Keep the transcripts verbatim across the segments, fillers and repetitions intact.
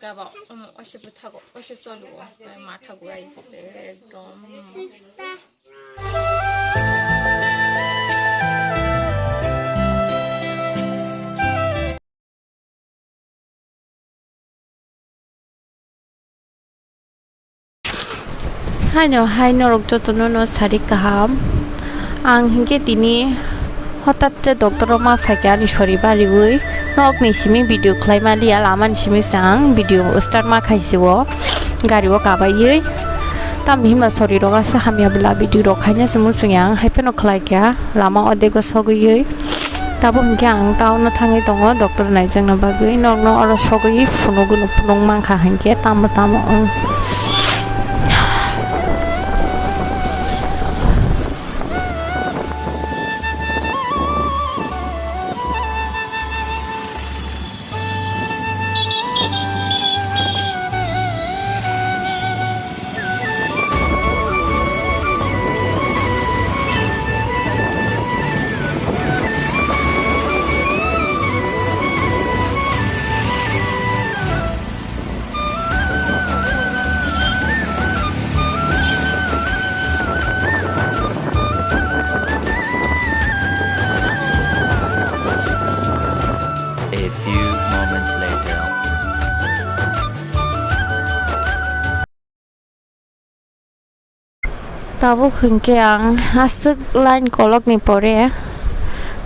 Aba, um, oise bwthago, oise choluo, mathago ai se ekdom. Haino hai norok jotono no sari kaham. Ang hinkhe tini hotat je doctor o ma phaikha ani sori bariwi. Nokni simi video khlai maliya, lamani simi se ang video start ma khaisi o gari o kabaiwi. Tamni himba sori rok asa hamya bwla video rok khaina se muchung yang hai phano khlai kha lama o dego sogwi. Tabuk hinkhe ang town o thangwi tongo doctor naijakna bagwi. Nokno oro sogwi phunugwi phunuk mankha hinkhe tamo tamo wng. A few moments later. Tabuk hinkhe ang aswk line kolokni pore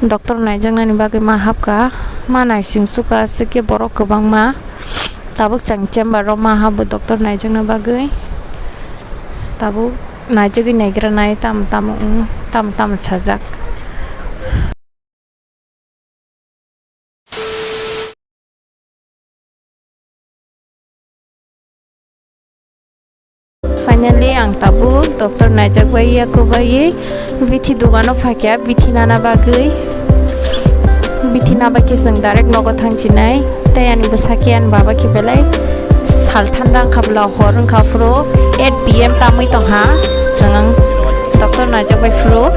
doctor naijaknani bagwi ma hapkha, ma naising sukha aswk khe borok kwbangma. Tabuk chwng chamber o ma habo doctor naijakna bagwi, tabuk naijagwi naigranai tamo tamo wng, tamo tamo sajak. Finally, ang tabuk doctor naijak bai ya, kubaiwi bithi dogano phaikha, bithi nana bagwi. Bithi nabai khe chwng direct nogo thangsinai. Tei ani bwsa khe ani baba khe belai sal thanda wngkha bwla, hor wngkha phuru eight P M tamwi tongkha. Chwng ang doctor naijak bai phuru.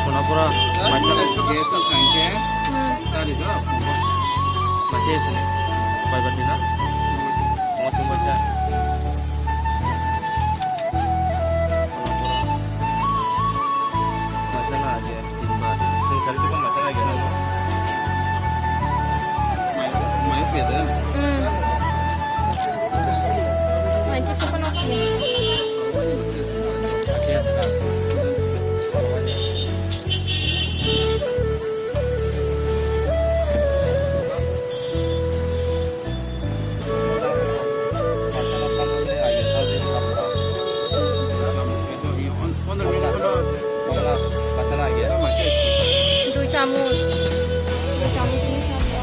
Khonapura maisa. Gas no thangkhe tari do. Maisa ese. Bai bati na. Mosong maisa. Khonapura. Maisa na age. Tinba. Sari tu kan maisa na age na. Mai, mai pede. Hmm. Mai tu siapa nak? Dui chamoj. Dui chamoj ni sabo.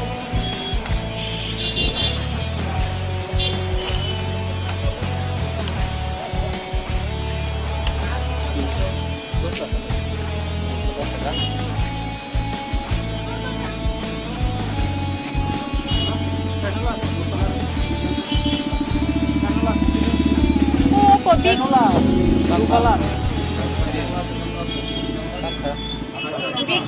Oh, kok big. Big.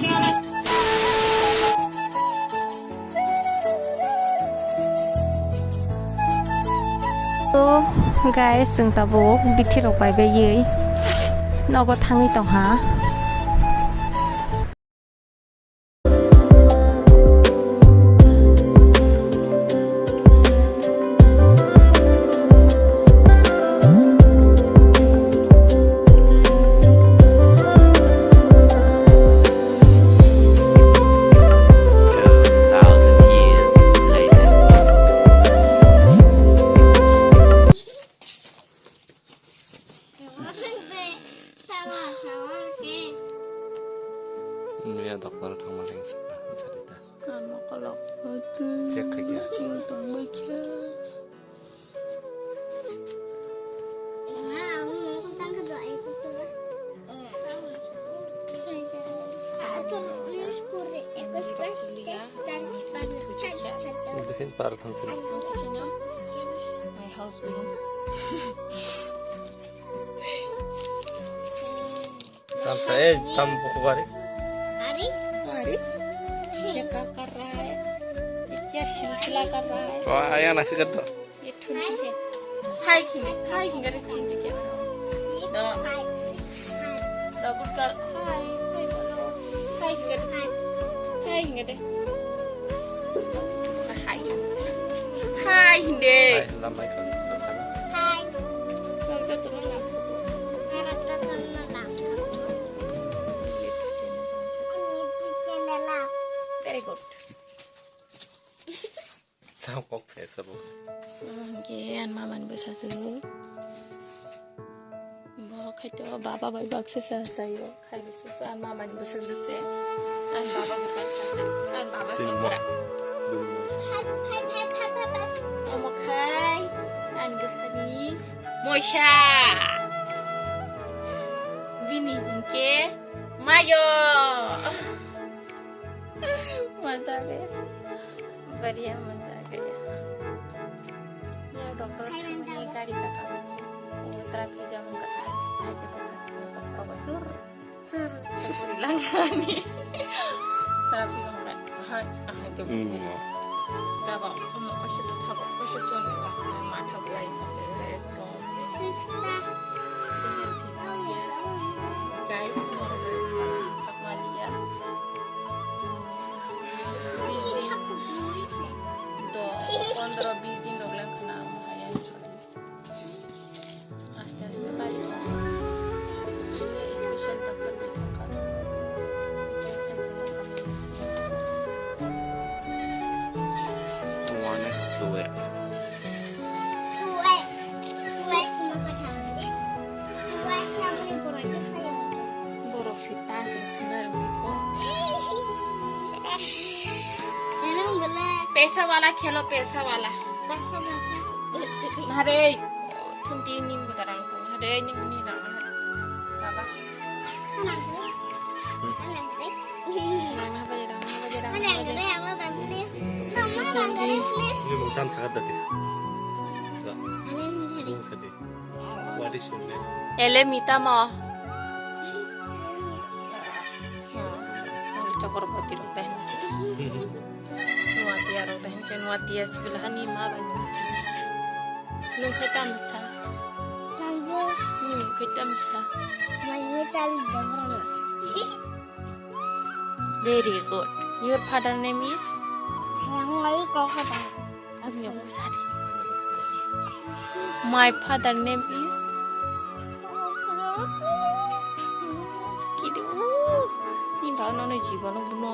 So, guys, chwng tabuk bithi rok bai bai ye nogo thangwi tongha. Para thang sini. My house wing. Tam sa, eh, tam buku bari. Ari? Ari? Ye ka kar raha hai? Ye kya silsila kar raha hai? Wah, ayah nasi gaddo. Ye thunti hai. Hai khine, hai khine re thunti kya? No. No, good girl. Hai, hai bolo. Hai khine. Hai khine. Hai. Hai, hindi. Hai, lambai ka, ka sana. Hai. Nang joto no lam. Harap ka sana lam. Very good. Tamo kok saya sebut. Oke, an mama ni bwsajwk. Bo khaito baba bai baksa sa sayo. Khai bisa sa mama ni bwsajwk se. An baba bai baksa sa. An baba sa. Chini mo. Bra. Omo khai. An bwsani. Moisa. Bini hingke. Mayo. Maza be. Bariya maza be. Ya, doctor. Saya minta. Gari ka kami. Traffic jam ka. Sur. Sur. Langkani. Traffic ka. Hai, ah, itu. Hmm. Gak apa. Cuma masih tetap, masih cuma matha buai. Guys, sakmalia. Do, pondro bis din rok leng khna amo hai ani sori. Aste aste bari. Special doctor bai thangkha. One X, two X. Two X. Two X masa kha. Two X namoni borok khe sayo. Borok se ta se thumna rwdi ko. Eno bole. Pesa wala khelo, pesa wala. Basa, basa. Hare, thumti nin bodarang ko. Hare, nin ni rang. Baba. Rang na baje, rang na baje, rang na baje. Ini mau tam sangat tadi. Enggak. Ini mau tadi. What is your name? Ele mita mo. Chokor poti rok teh. Nuatia rok teh, nuatia sebelah ni ma bani. Nung khe tam sa. Tangbo. Nung khe tam sa. Mani chal de bro. Very good. Your father name is? Sayang lai kok kata. Ani obo sadi. My father name is? Kidu. Ni ba no no jibono buno.